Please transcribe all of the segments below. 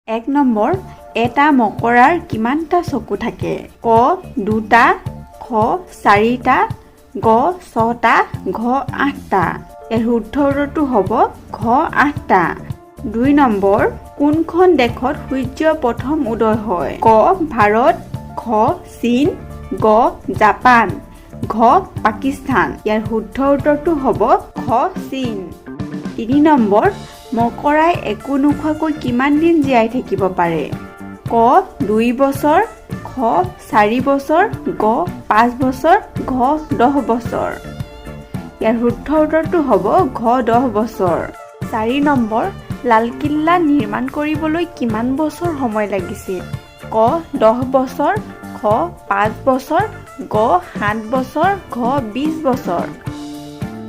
1 number, এটা মকৰাৰ কিমানটা চকু থাকে? ক দুটা, খ চাৰিটা, গ ছটা, ঘ আঠটা। ইয়াৰ শুদ্ধ উত্তৰটো হ'ব ঘ আঠটা। 2 নম্বৰ, কোনখন দেশত সূৰ্য প্ৰথম উদয় হয়? ক ভাৰত, খ চীন, গ জাপান, ঘ পাকিস্তান। ইয়াৰ শুদ্ধ উত্তৰটো হ'ব খ চীন। 3 নম্বৰ, মকৰাই একো নোখোৱাকৈ কিমান দিন জীয়াই থাকিব পাৰে? ক 2 বছৰ, খ 4 বছৰ, গ 5 বছৰ, ঘ 10 বছৰ। ইয়াৰ শুদ্ধ উত্তৰটো হ'ব ঘ 10 বছৰ। 4 নম্বৰ, লালকিল্লা নিৰ্মাণ কৰিবলৈ কিমান বছৰ সময় লাগিছিল? ক 10 বছৰ, খ 5 বছৰ, গ 7 বছৰ, ঘ 20 বছৰ।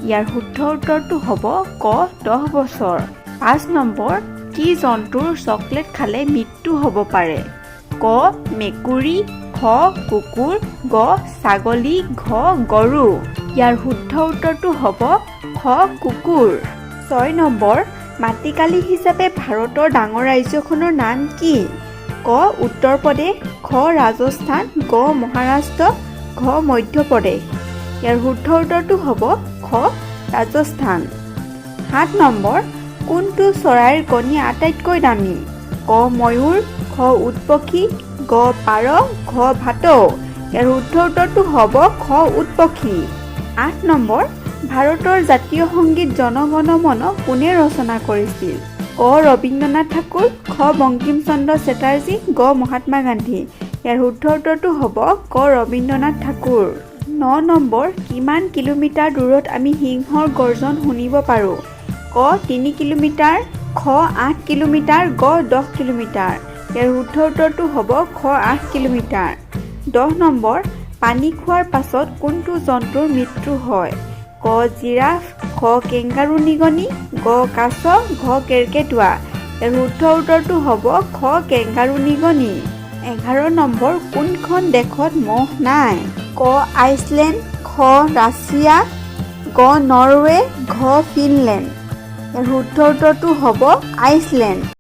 ইয়াৰ শুদ্ধ উত্তৰটো হ'ব ক 10 বছৰ। 5 নম্বৰ, কি জন্তুৰ চকলেট খালে মৃত্যু হ'ব পাৰে? ক মেকুৰী, খ কুকুৰ, গ ছাগলী, ঘ গৰু। ইয়াৰ শুদ্ধ উত্তৰটো হ'ব খ কুকুৰ। 6 নম্বৰ, মাটিকালি হিচাপে ভাৰতৰ ডাঙৰ ৰাজ্যখনৰ নাম কি? ক উত্তৰ প্ৰদেশ, খ ৰাজস্থান, গ মহাৰাষ্ট্ৰ, ঘ মধ্যপ্ৰদেশ। ইয়াৰ শুদ্ধ উত্তৰটো হ'ব খ ৰাজস্থান। 7 নম্বৰ, কোনটো চৰাইৰ কণী আটাইতকৈ দামী? ক ময়ূৰ, খ উটপক্ষী, গ পাৰ, ঘ ভাটৌ। ইয়াৰ শুদ্ধ উত্তৰটো হ'ব খ উটপক্ষী। 8 নম্বৰ, ভাৰতৰ জাতীয় সংগীত জনগণ মন কোনে ৰচনা কৰিছিল? ক ৰবীন্দ্ৰনাথ ঠাকুৰ, খ বংকিমচন্দ্ৰ চেটাৰ্জী, গ মহাত্মা গান্ধী। ইয়াৰ শুদ্ধ উত্তৰটো হ'ব ক ৰবীন্দ্ৰনাথ ঠাকুৰ। 9 নম্বৰ, কিমান কিলোমিটাৰ দূৰত আমি সিংহৰ গৰ্জন শুনিব পাৰোঁ? ক 3 কিলোমিটাৰ, খ 8 কিলোমিটাৰ, গ 10 কিলোমিটাৰ। ইয়াৰ শুদ্ধ উত্তৰটো হ'ব খ 8 কিলোমিটাৰ। 10 নম্বৰ, পানী খোৱাৰ পাছত কোনটো জন্তুৰ মৃত্যু হয়? ক জিৰাফ, খ কেংগাৰু নিগনি, গ কাছ, ঘ কেৰ্কেটুৱা। ইয়াৰ শুদ্ধ উত্তৰটো হ'ব খ কেংগাৰু নিগনি। 11 নম্বৰ, কোনখন দেশত মহ নাই? ক আইচলেণ্ড, খ ৰাছিয়া, গ নৰৱে, ঘ ফিনলেণ্ড। ইয়াৰ শুদ্ধ উত্তৰটো হ'ব আইচলেণ্ড।